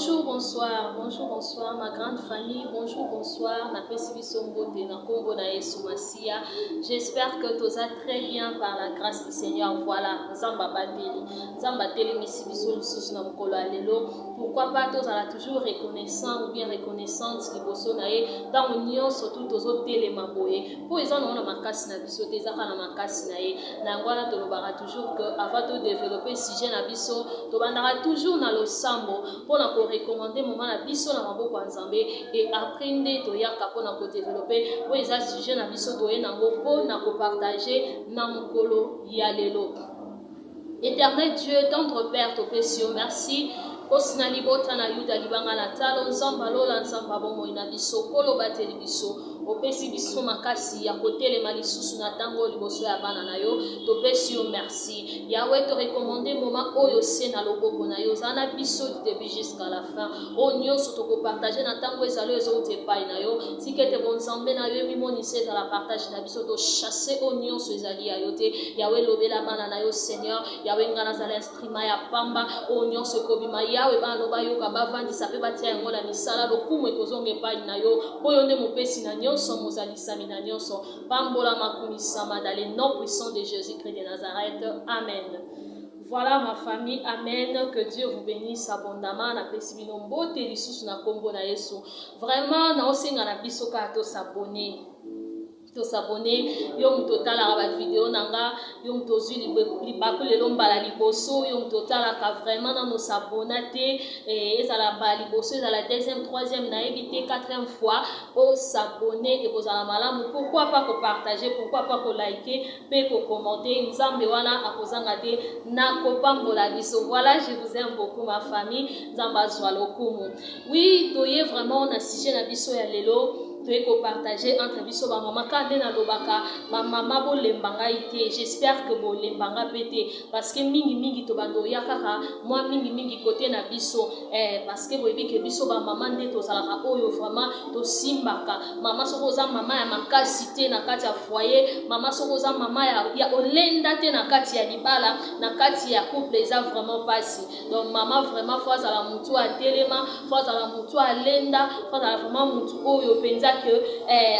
Bonjour, bonsoir, bonjour, bonsoir, ma grande famille, bonjour, bonsoir, napesi biso mbote na kombo na Yesu Masiya. J'espère que toza très bien par la grâce du Seigneur. Voilà, Nzambe abateli. Nzambe atelemisi biso lisusu na mokolo ya lelo. Pourquoi pas tozala toujours reconnaissant ou bien reconnaissante liboso na ye ntango nyonso tu tozotelema boye mpo eza nango na makasi na biso te, eza kaka na makasi na ye. Na yango wana tolobaka toujours que avant to développer sujet na biso, tobandaka toujours na losambo mpo na korecommander moment na biso na maboko ya Nzambe, et après nde toyaka mpo na kodévelopper oyo eza sujet na biso toye nango mpo na kopartager na mokolo ya lelo. Éternel Dieu, tendre Père, topesi yo merci. Kosi na libota na Yuda, libanga na talo, Nzambe alola, Nzambe bomoi na biso, Nkolo bateli biso, opesi biso makasi ya kotelema lisusu na ntango liboso ya bana na yo, topesi yo merci. Yahweh, torecommander moment oyo se na loboko na yo, ozala na biso du début jusqu'à la fin. Oyo nyonso tokopartager na ntango ezali oyo ezouta epai na yo, tika ete bonzambe na yo emimonisa, ezala partage na biso, tochasse oyo nyonso ezali ya yo te. Yawe, lobela bana na yo, Seigneur. Yawe, ngai nazala instrument ya pamba, oyo nyonso ekobima, Yawe, bana no bayoka, bavandisa mpe batia yango na misala, lokumu ekozonga epai na yo, mpo yo nde mopesi na nyonso, mozalisami na nyonso. Pambola, makumisama, dans le nom puissant de Jésus-Christ de Nazareth, amen. Voilà ma famille, amen. Que Dieu vous bénisse abondamment. Napesi bino mbote lisusu na kombo na Yesu. Vraiment, naosenga na biso kaka tos'abonner. Tos'abonner, yo moto otalaka bavideo na nga, yo moto ozwi libaku lelo mbala liboso, yo moto otalaka vraiment nano os'abonner te, ezala mbala liboso, ezala deuxième, troisième, nayebi te, quatrième fois, os'abonner, ekozala malamu. Pourquoi pas kopartager, pourquoi pas koliker mpe kocommenter? Nzambe wana akozanga te na kopambola biso. Voilà, je vous aime beaucoup, ma famille. Nzambe azwa lokumu. Oui, toye vraiment na sujet na biso ya lelo, toye kopartager entre biso bamama. Kaka nde nalobaka, bamama bolemba ngai te, j'espère que bolemba nga mpe te, parce que mingimingi tobanda oya kaka mwa mingimingi kote na biso, parce que boyebi ke biso bamama nde tozalaka oyo vraiment tosimbaka. Mama, soki oza mama ya makasi te na kati ya foyer, mama, soki oza mama ya olenda te na kati ya libala, na kati ya couple, eza vraiment mpasi. Donc mama vraiment faut azala mutu atelema, faut azala mutu alenda, faut azala vraiment mutu oyo mpenza ke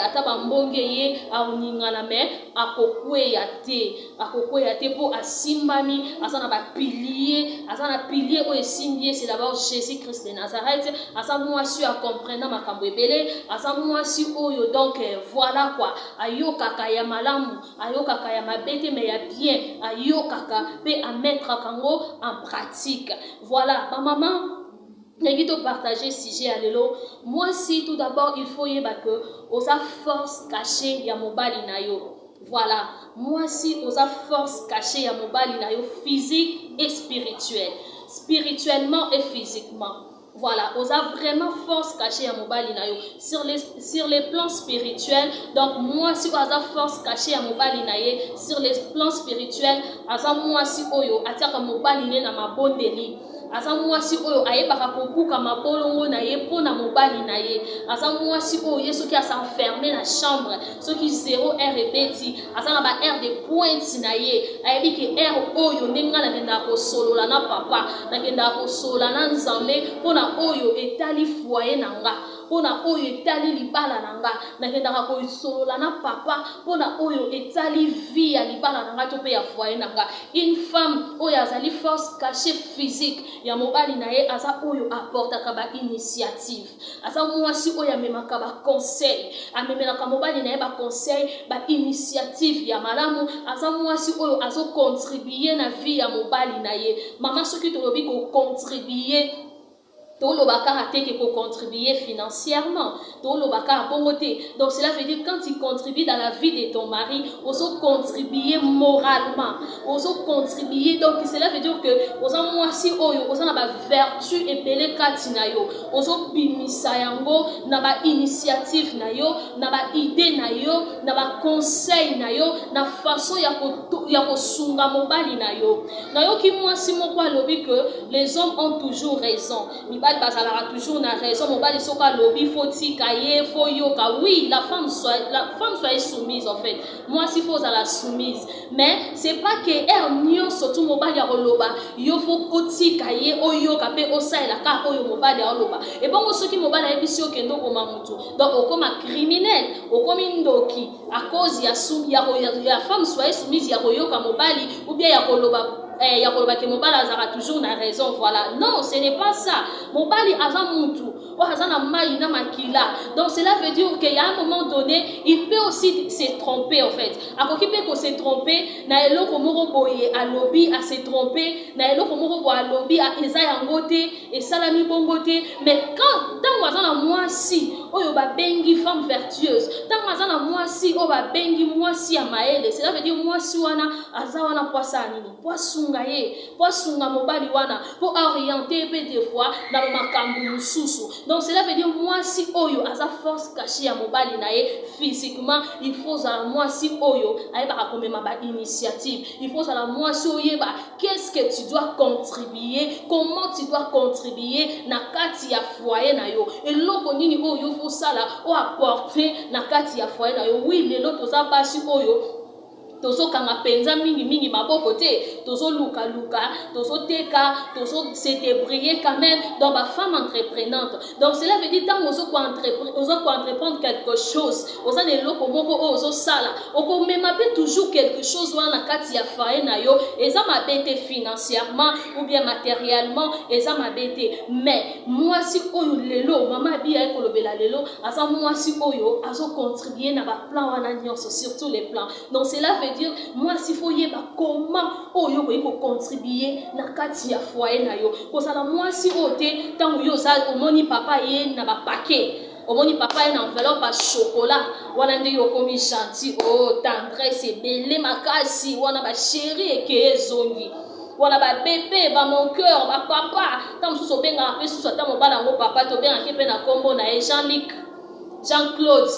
ata bambonge ye akoningana, mais akokweya te, akokweya te, mpo asimbami, aza na bapilier, aza na pilier oyo esimbi ye, c'est d'abord Jésus Christ de Nazareth. Aza mwasi oyo acomprendre makambo ebele, aza mwasi oyo donc voilà quoi, ayokaka ya malamu, ayokaka ya mabe te, mais ya bien ayokaka mpe amettraka yango en pratique. Voilà bamama, ndenge topartager sujet ya lelo. Mwasi, tout d'abord il faut yeba ke oza force cachée ya mobali na yo. Voilà, mwasi oza force cachée ya mobali na yo, physique et spirituel, spirituellement et physiquement. Voilà, oza vraiment force cachée ya mobali na yo sur les plans spirituels. Donc mwasi oyo aza force cachée ya mobali na ye sur les plans spirituels, aza mwasi oyo atiaka mobali ne na mabondeli, aza mwasi oyo ayebaka kobuka mabolongo na ye mpo na mobali na ye, aza mwasi oyo ye soki as'enfermer na chambre, soki 0 heure ebeti, aza na ba heure de pointe na ye, ayebi ke heure oyo ndenge ngai nakendaka kosolola na papa, nakendaka kosolola na Nzambe mpo na oyo etali foyer na nga, mpo na oyo etali libala na nga, nakendaka kosolola na papa mpo na oyo etali vie ya libala na nga to mpe ya foyer na nga. Une femme oyo azali force cachée physique ya mobali na ye, aza oyo aportaka bainitiative, aza mwasi oyo amemaka baconseil, amemelaka mobali na ye baconseil, bainitiative ya malamu, aza mwasi oyo azocontribuer na vie ya mobali na ye. Mama, soki tolobi kocontribuer, toloba kaka te ke kocontribuer financièrement, toloba kaka bongo te. Donc cela veut dire, quand tu contribues dans la vie de ton mari, ozocontribuer moralement, ozocontribuer. Donc cela veut dire que oza mwasi oyo oza na bavertu ebele kati na yo, ozobimisa yango na bainitiative na yo, na baidée na yo, na baconseil na yo, na façon ya kosunga mobali na yo. Nayoki mwasi moko alobi que les hommes ont toujours raison, mibali. mibali bazalaka toujours na raison, mobali soki alobi, faut tika ye, faut yoka. Oui, la femme soit soumise en fait. Mwasi, faut ozala soumise, mais c'est pas que heure nyonso tu mobali akoloba, yo faut otika ye, oyoka mpe osalela kaka oyo mobali aoloba. Ebongo soki mobali ayebisi okende okoma motu, donc okoma criminel, okomi ndoki à cause ya femme soye soumise, ya koyoka mobali ou bien ya koloba ke mobali azalaka toujours na raison. Voilà, non, ce n'est pas ça. Mobali aza mutu oyo aza na mai na makila. Donc cela veut dire que ya un moment donné, il peut aussi se tromper en fait. Akoki mpe kose tromper na eloko moko boye alobi, ase tromper na eloko moko boye alobi, eza yango te, esalami bongo te. Mais quand ntango aza na mwasi oyo babengi femme vertueuse, ntango aza na mwasi oyo babengi mwasi ya mayele, cela veut dire mwasi wana aza wana po asala nini? Po asunga ye, po asunga mobali wana, po aorienter mpe des fois na bamakambo mosusu. Donc cela veut dire mwasi oyo aza force cachée ya mobali na ye physiquement. Il faut ozala mwasi oyo ayebaka komema bainitiative. Il faut ozala mwasi oyeba qu'est-ce que tu dois contribuer, comment tu dois contribuer na kati ya foyer na yo, eloko nini oyo faut osala, oyo apporter na kati ya foyer na yo. Oui, lelo toza basi oyo tozokanga mpenza mingimingi maboko te, tozolukaluka, tozoteka, tozose débrouiller quand même. Donc bafemme entreprenante, donc cela veut dire ntango ozokoentreprendre quelque chose, oza na eloko moko oyo ozosala, okomema mpe toujours quelque chose wana na kati ya foyer na yo. Eza mabe te financièrement ou bien matériellement, eza mabe te. Mais mwasi oyo lelo mama abi aye kolobela lelo aza mwasi oyo azocontribuer na baplan wana nyonso, surtout les plans. Donc cela veut dire mwasi, faut oyeba comment oyo okoki kocontribuer na kati ya foyer na yo. Kozala mwasi oyo te, ntango yo oza omoni papa ye na bapaquet, omoni papa ye na enveloppe ya chocolat, wana nde yo okomi gentil, o oh, tendresse ebele makasi wana, bachéri ekeye ezongi wana, babébé, bamon cœur, bapapa. Ntango mosusu obengaka mpe susu ata mobala yango papa te, obengaki mpe na nkombo na ye, Jean Luc, Jean Claude,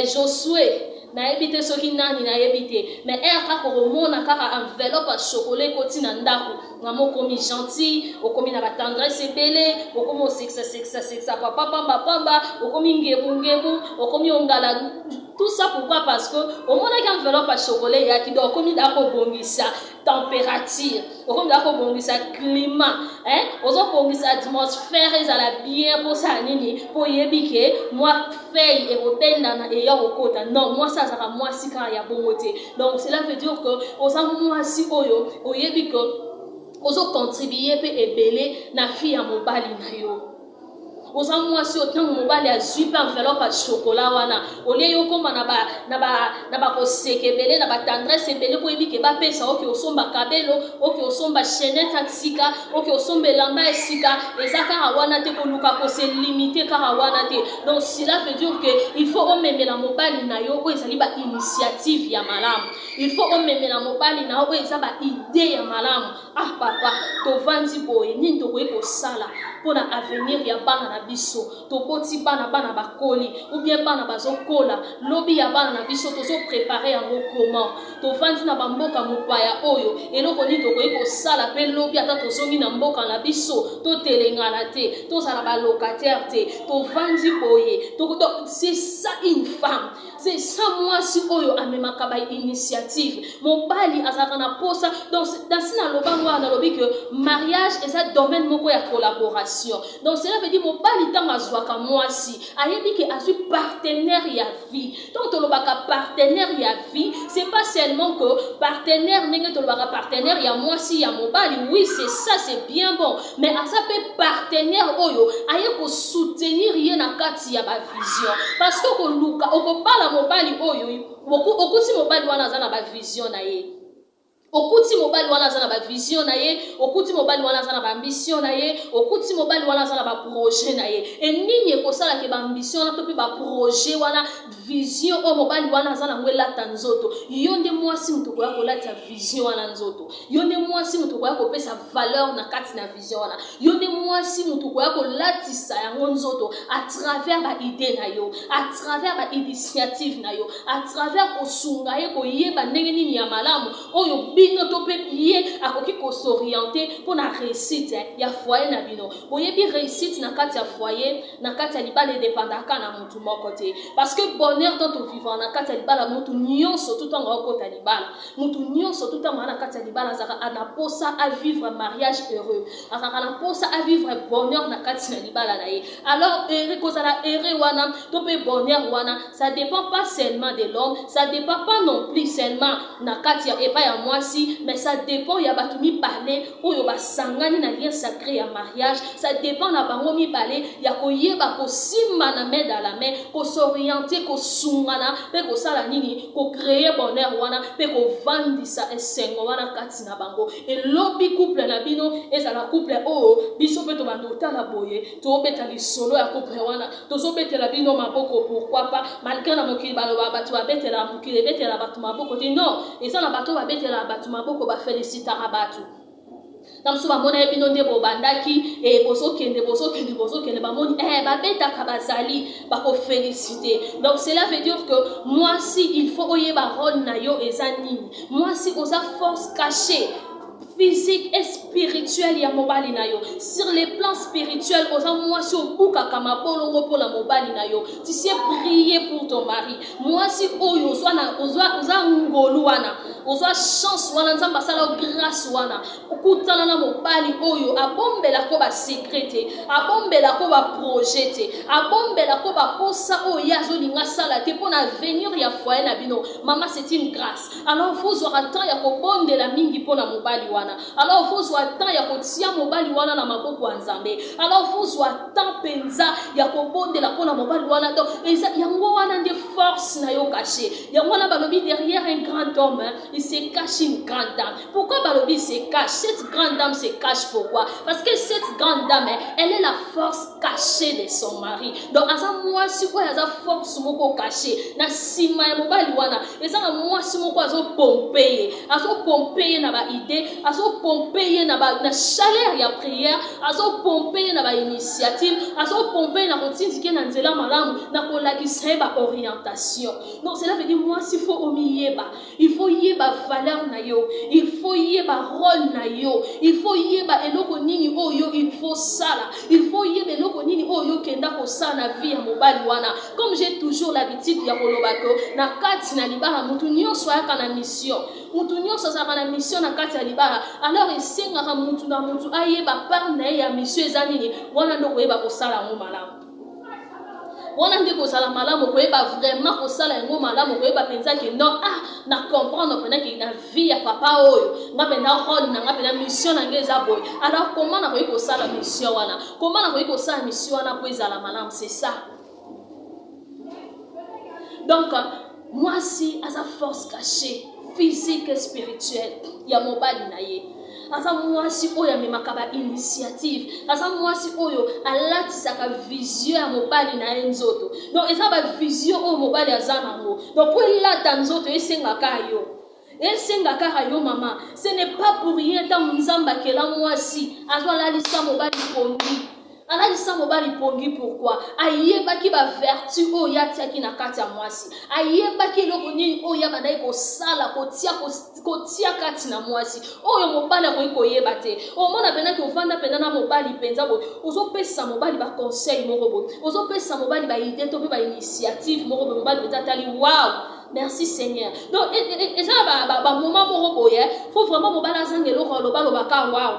Josué, nayebi te soki nani, nayebi te. Mais heure kaka okomona kaka enveloppe ya chocolat ekoti na ndako ngama, okomi gentil, okomi na batendresse ebele, okomi osekisa papa pambapamba, okomi ngebungebu, okomi ongala. Tout ça pourquoi? Parce que omonaki enveloppe ya chocolat eyaki, donc okomi da kobongisa température, okomi da kobongisa climat, hein? Ozobongisa atmosphère ezala bien. Mposala nini? Mpo oyebi ke mwa feuille ekobendana eya kokota. Non, mwasi azalaka mwasi kaka ya bongo te. Donc cela veut dire que oza mwasi oyo oyebi ke ozocontribuer mpe ebele na vie ya mobali na yo. Oza mwasi oyo ntango mobali azwi mpe enveloppe ya chocolat wana, olie yo okóma na bakoseka ebele, na batendresse ebele, mpo oyebi ke bapesa, oke osomba kabelo, oke osomba chaînette ya sika, oke osomba elamba ya sika. Eza kaka wana te, koluka kose limiter kaka wana te. Donc cela veut dire que il faut omemela mobali na yo oyo ezali bainitiative ya malamu. Il faut omemela mobali na yo oyo eza baidée ya malamu. Ah papa, tovandi boye, nini tokoki kosala mpona avenir ya bana na biso? Toboti bana, bana bakoli ou bien bana bazokola, lobi ya bana na biso tozopréparer yango comment? Tovandi na bamboka mopaya oyo, eloko nini tokoki kosala mpe lobi ata tozongi na mboka na biso, totelengana te, tozala balocataire te? Tovandi boye. C'est ça une femme, c'est ça mwasi oyo amemaka bainitiative. Mobali azalaka na posa. Donc nasi nalobango wana, nalobi ke mariage eza domaine moko ya collaboration. Donc cela veut dire mobali ntango azwaka mwasi, ayebi ke azwi partenaire ya vie. Donc tolobaka partenaire ya vie, c'est pas seulement que partenaire ndenge tolobaka partenaire ya mwasi, ya mobali. Oui, c'est ça, c'est bien bon, mais aza mpe partenaire oyo aye kosoutenir ye na kati ya bavision, parce que okoluka okobala mobali oyo, okuti mobali wana aza na bavision na ye, okuti mobali wana aza na bavision na ye, okuti mobali wana aza na baambition na ye, okuti mobali wana aza na baprojet na ye. E nini ekosalaka baambition wana to mpe baprojet wana, vision oyo mobali wana aza nango elata nzoto? Yo nde mwasi moto okoya kolatisa vision wana nzoto. Yo nde mwasi moto okoya kopesa valeur na kati na vision wana. Yo nde mwasi moto okoya kolatisa yango nzoto à travers baidée na yo, à travers bainitiative na yo, à travers kosunga ye koyeba ndenge nini ya malamu oyo. bino to mpe ye akoki kosoriente mpo na réussite ya foyer na bino. Boyebi, réussite na kati ya foyer, na kati ya libala, edépendaka na motu moko te, parce que bonheur dont tovivre na kati ya libala, motu nyonso tu ntango akota libala, motu nyonso tu ntango na kati ya libala azalaka na posa avivre mariage heureux, azalaka na posa avivre bonheur na kati na libala na ye. Alors heureux, kozala heureux wana to mpe bonheur wana, ça dépend pas seulement de l'homme, ça dépend pas non plus seulement na kati ya epai ya mwasi, mais ça dépend ya bato mibale oyo basangani na lien sacré ya mariage. Ça dépend na bango mibale ya koyeba kosimba na main dans la main, kosoriente, kosungana mpe kosala nini? Kocréer bonheur wana mpe kovandisa esengo wana kati na bango. Elobi couple na bino ezala couple oyo biso mpe tobanda kotala boye, tobeta lisolo ya couple wana, tozobetela bino maboko. Pourquoi pas? Malgré na mokili baloba bato babetela, mokili ebetela bato maboko te. Non, eza na bato babetela bato maboko, bafélicitaka bato na mosusu. Bamona ye bino nde bobandaki e, bozokende, bozokende, bozokende, bamoni babetaka, bazali bakofélicité. Donc cela veut dire que mwasi, il faut oyeba rôle na yo eza nini. Mwasi oza force cachée physique et spirituelle ya mobali na yo. Sur le plan spirituel, oza mwasi obukaka mabolongo mpona mobali na yo. Tu sais prier pour ton mari. Mwasi oyo oza ngolu wana, ozwa chance wana, Nzambe asala grâce wana, okutana na mobali oyo abombelako basecret te, abombelako baprojet te, abombelako baposa oyo ye azolinga asala te mpo na avenir ya foyer na bino. Mama, c'est une grâce. Alors faut ozwaka temps ya kobondela mingi mpo na mobali wana. Alors faut ozwa temps ya kotia mobali wana na maboko ya Nzambe. Alors faut ozwa temps mpenza ya kobondela mpo na mobali wana. Donc eza yango wana nde force na yo caché. Yango wana balobi: derrière un grand homme, hein, il se cache une grande dame. Pourquoi balobi il se cache? Cette grande dame se cache pourquoi? Parce que cette grande dame, hein, elle est la force cachée de son mari. Donc aza mwasi oyo aza force moko caché na nsima ya mobali wana. Eza na mwasi moko azopompe ye, azopompe ye na baidée, azopompe ye na chaleur ya prière, azopompe ye na bainitiative, azopompe ye na kotindike na nzela malamu, na kolakisa ye baorientation. Donc cela veut dire, mwasi, faut omiyeba, il faut yeba valeur na yo, il faut yeba rôle na yo, il faut yeba eloko nini oyo il faut sala, il faut yeba eloko nini oyo okenda kosala na vie ya mobali wana. Comme j'ai toujours l'habitude ya koloba ke na kati na libala, motu nyonso ayaka na mission, mutu nyonso azalaka na mission na kati ya libala. Alors esengaka mutu na mutu ayeba part na ye ya mission eza nini. Wana nde koyeba kosala yango malamu, wana nde kozala malamu, koyeba vraiment kosala yango malamu, koyeba mpenza ke non, ah, na comprendre mpenza ke na vie ya papa oyo, nga mpenza rôle na nga mpenza, mission na nga eza boye. Alors comment nakoki kosala mission wana? Comment nakoki kosala mission wana mpo ezala malamu? C'est ça. Donc mwasi aza force cachée physique et spirituelle ya mobali na ye. Aza mwasi oyo amemaka bainitiative, aza mwasi oyo alatisaka vision ya mobali na ye nzoto. Donc eza bavision oyo mobali aza nango. Donc mpo elata nzoto, esengaka yo, esenga kaka yo mama. Ce n'est pas pour rien ntango Nzambe akela mwasi, azwa alalisa mobali pongi, alalisa mobali pongi. Pourquoi? Ayebaki bavertu oyo ye atiaki na kati ya mwasi, ayebaki eloko nini oyo ye abandaki kosala, kotia kati na mwasi oyo mobali akoki koyeba te. Omona mpenaki ovanda mpenza na mobali mpenza boye, ozopesa mobali baconseil moko boye, ozopesa mobali baidée to mpe bainitiative moko boye, mobali mpenza atali: "Wow, merci Seigneur." Donc eza na bamoment moko boye, faut vraiment mobali azanga eloko aloba, alobaka "Wow",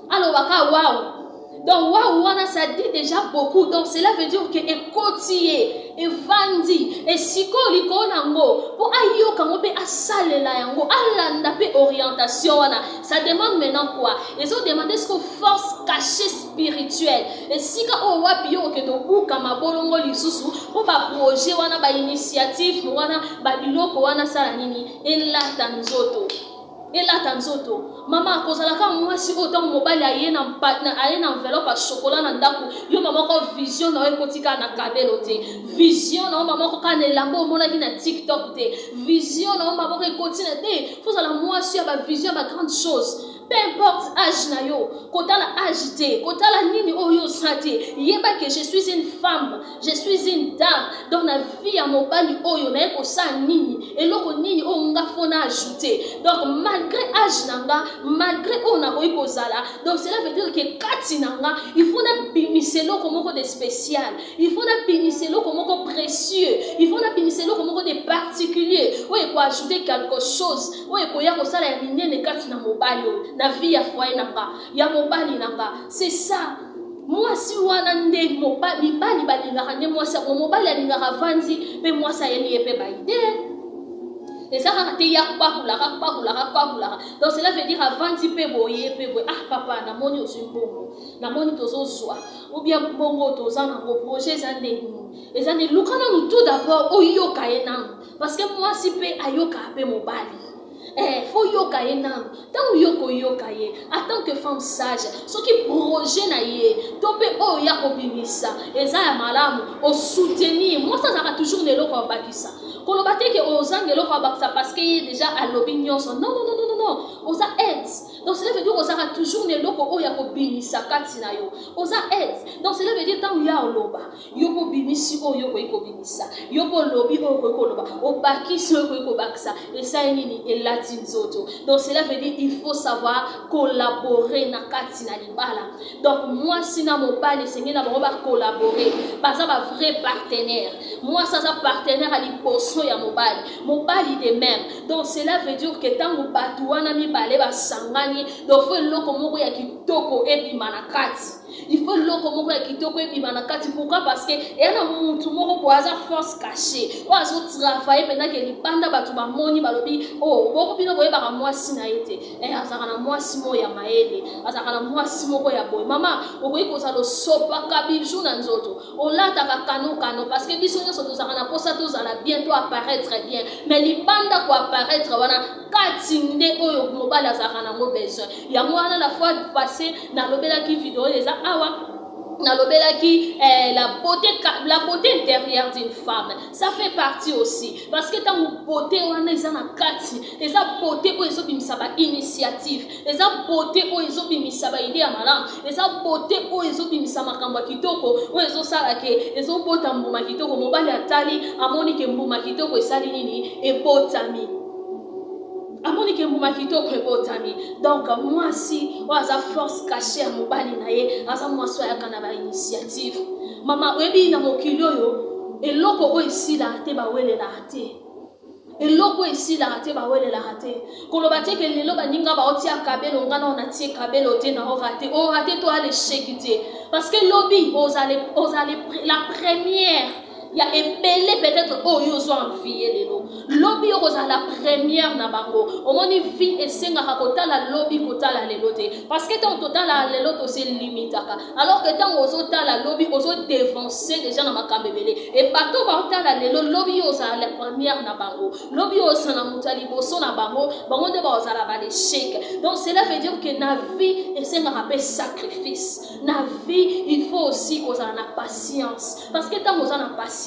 alobaka "Wow". Donc wow wana, ça dit déjà beaucoup. Donc cela veut dire que ekoti ye, evandi esikoyo likolo nango mpo ayoka yango mpe asalela yango, alanda mpe orientation wana. Ça demande maintenant quoi? Ezodemande siko force cachée spirituelle, esika oyo wapi yo okende obuka mabolongo lisusu mpo baprojet wana, bainitiative wana, babiloko wana sala nini? Elata nzoto, elata nzoto. Mama, akozalaka mwasi oyo ntango mobali aye na enveloppe ya chocolat na ndako, yo mama ko vision na yo ekotika na kabelo te, vision na yo mama ko kaka na elamba omonaki na TikTok te, vision na yo mama ko ekoti na te. Fozala mwasi ya bavision ya bagrande chose. Peu importe âge na yo, kotala âge te, kotala nini oyo oza te, yeba que je suis une femme, je suis une dame. Donc na vie ya mobali oyo naye kosala nini, eloko nini oyo nga faut na ajouter. Donc malgré âge na nga, malgré oyo nakoki kozala, donc cela veut dire que kati na nga il faut nabimisa eloko moko de spécial, il faut nabimisa eloko moko précieux, il faut nabimisa eloko moko de particulier oyo ekoajouter quelque chose, oyo ekoya kosala ya minene kati na mobali oyo, na vie ya foyer na nga, ya mobali na nga. C'est ça. Mwasi wana nde mibali balingaka, nde mwasi yango mobali alingaka avandi mpe mwasi ayeli ye mpe baidées. Eza kaka te ya kpakulaka kpakulaka kpakulaka. Donc cela veut dire avandi mpe boye mpe boye: "Ah papa, namoni ozwi mbongo, namoni tozozwa ou bien mbongo toza nango, projet eza ndenge nini?" Eza nde luka nanu tout d'abord oyoka ye nanu, parce que mwasi mpe ayokaka mpe mobali. Faut yoka ye nanu. Ntango yo koyoka ye en tant que femme sage, soki projet na ye to mpe oyo ya kobimisa eza ya malamu, osoutenir. Mwasi azalaka toujours na eloko abakisa. Koloba te ke ozanga eloko abakisa parce que ye déjà alobi nyonso. Non, non, non, non, non, oza aide. Donc cela veut dire ozalaka toujours na eloko oyo ya kobimisa kati na yo, oza aide. Donc cela veut dire ntango ya oloba, yo mpo obimisi oyo okoki kobimisa, yo mpo olobi oyo okoki koloba, obakisi oyo okoki kobakisa, esali nini? Elati nzoto. Donc cela veut dire il faut savoir collaborer na kati na libala. Donc mwasi na mobali esengeli na bango bacollaborer, baza bavrai partenaire. Mwasi aza partenaire ya liboso ya mobali, mobali de même. Donc cela veut dire que ntango bato wana mibale basangani, donc faut eloko moko ya kitoko ebima na kati, il faut eloko moko ya kitoko ebima na kati. Pourquoi? Parce que eya na mutu moko boye aza force cachée oyo azotravailler mpenza ke libanda bato bamoni, balobi: "O oh, boko bino boyebaka mwasi na ye te." Azalaka na mwasi moko ya mayele, azalaka na mwasi moko ya boye. Mama, okoki kozala osopaka bijou na nzoto, olataka kanokano, parce que biso nyonso tozalaka na mposa tozala bien, to apparaître bien, mais libanda koapparaître wana, kati nde oyo mobali azalaka nango besoin. Yango wana la fois passé nalobelaki, video eza awa, nalobelaki la beauté intérieure d'une femme. Ça fait partie aussi, parce que ntango beauté wana eza na kati, eza beauté oyo ezobimisa bainitiative, eza beauté oyo ezobimisa baidées ya malamu, eza beauté oyo ezobimisa makambo ya kitoko, oyo ezosala ke ezobota mbuma kitoko. Mobali atali, amoni ke mbuma kitoko esali nini? Ebotami. Amoni ke mbuma kitoko ebotami. Donc mwasi oyo aza force cachée ya mobali na ye aza mwasi oyo ayaka na bainitiative. Mama, oyebi na mokili oyo eloko oyo esilaka te, bawelelaka te. Eloko esilaka te, bawelelaka te. Koloba te ke lelo baninga baotia kabelo, nga na natie kabelo te, na orater. Orater to ala échec te, parce que lobi ozala la première ya ebele peut-être oyo ozwa envie lelo, lobi okozala la première na bango. Omoni, vie esengaka kotala lobi, kotala lelo te, parce que ntango totala lelo, toselimitaka, alors que ntango ozotala lobi, ozodévancer déjà na makambo ebele. E bato baotala lelo, lobi yo ozala la première na bango, lobi oyo ozala moto ya liboso na bango, bango nde baozala bal'échec. Donc cela veut dire que na vie esengaka mpe sacrifice. Na vie, il faut aussi kozala na patience, parce que ntango oza na patience,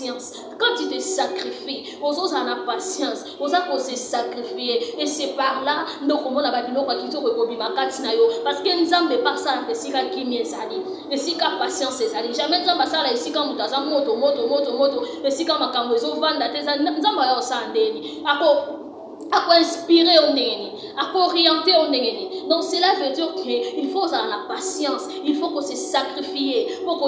quand tu te sacrifies, ozozala na patience, oza kose sacrifier, et c'est par là nde okomona babiloko ya kitoko ekobima kati na yo, parce que Nzambe mpe asalaka esika kimia ezali, esika patience ezali. Jamais Nzambe asala esika moto aza moto moto moto moto, esika makambo ezovanda te. Nzambe aya osala ndeni? Akoinspirer yo ndenge nini? Akoorienter yo ndenge nini? Donc cela veut dire que il faut ozala na patience, il faut kose sacrifier mpo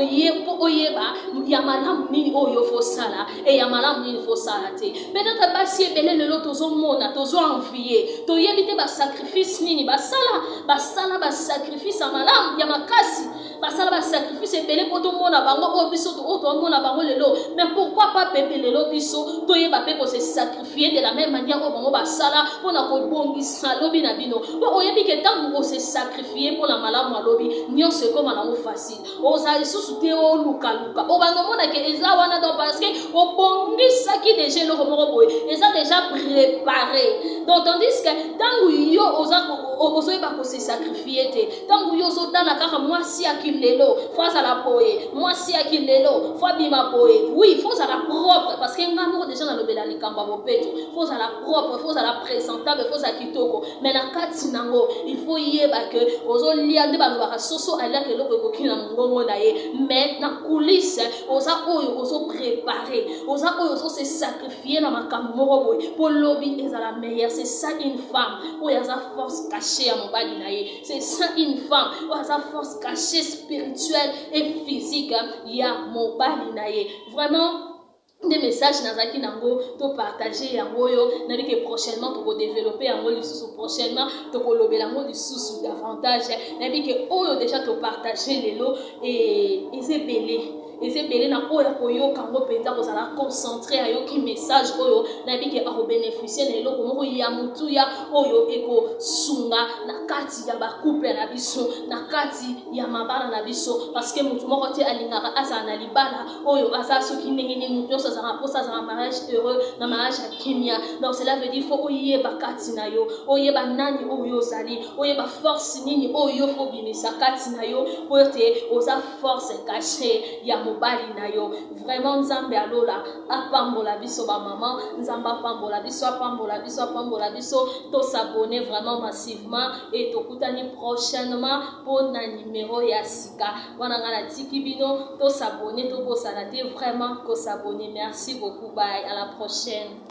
oyeba ya malamu nini oyo fosala e ya malamu nini fosala te. Peut-être basi ebele lelo tozomona, tozoenvier, toyebi te basacrifice nini basala. Basala basacrifice ya malamu, ya makasi, basala basacrifice ebele mpo tomona bango oyo biso oyo tomona bango lelo. Mais pourquoi pas pepe lelo biso toyeba mpe kose sacrifier de la même manière oyo bango basala mpona kobongisa lobi na bino? Mpo oyebi ke ntango ose sacrifier mpona malamu ya lobi, nyonso ekóma nango facile. Ozala lisusu te olukaluka, obanda omonake eza wana. Donc parce que obongisaki déjà eloko moko boye, eza déjà préparé. Donc tandis que ntango yo oza Ozoyeba kose sacrifier te. Ntango yo ozotala kaka mwasi ya kilelo fo azala boye, mwasi ya kilelo fo abima boye. Oui, fo ozala propre, parce que ngai moko deja nalobela likambo ya bopeto. Fo ozala propre, fo ozala présentable, fo ozala kitoko, mais na kati nango il faut yeba ke ozolia nde balobaka soso aliaka eloko ekoki na mongongo na ye. Mais na coulisse oza oyo ozoprépare, oza oyo ozose sacrifier na makambo moko boye mpo lobi ezala meilleur. C'est ça une femme oyo aza force cachée ya mobali na ye. C'est ça une femme oyo aza force cachée spirituelle et physique ya mobali na ye. Vraiment, nde message nazalaki nango topartage yango oyo. Nayebi ke prochainement tokodéveloppe yango lisusu, prochainement tokolobela yango lisusu davantage. Nayebi ke oyo déjà topartage lelo eza ebele, eza ebele na oyo akoyoka yango mpenza, kozala concentré, ayoki message oyo, nayebi ke akobénéficie na eloko moko ya motuya oyo ekosunga na kati ya bacouple na biso, na kati ya mabala na biso, parce que motu moko te alingaka azala na libala oyo aza soki ndenge nini. Motu nyonso azalaka mposa azala mariage heureux, na mariage ya kimia. Donc cela veut dire faut oyeba kati na yo, oyeba nani oyo ozali, oyeba force nini oyo fo obimisa kati na yo po ete oza force cachée ya mobali na yo. Vraiment, Nzambe alola apambola biso bamama. Nzambe apambola biso, apambola biso, apambola biso. Tos'abonner vraiment massivement et tokutani prochainement mpona numéro ya sika wana. Ngai natiki bino, tos'abonner, tobosana te vraiment kos'abonner. Merci beaucoup, bye, à la prochaine.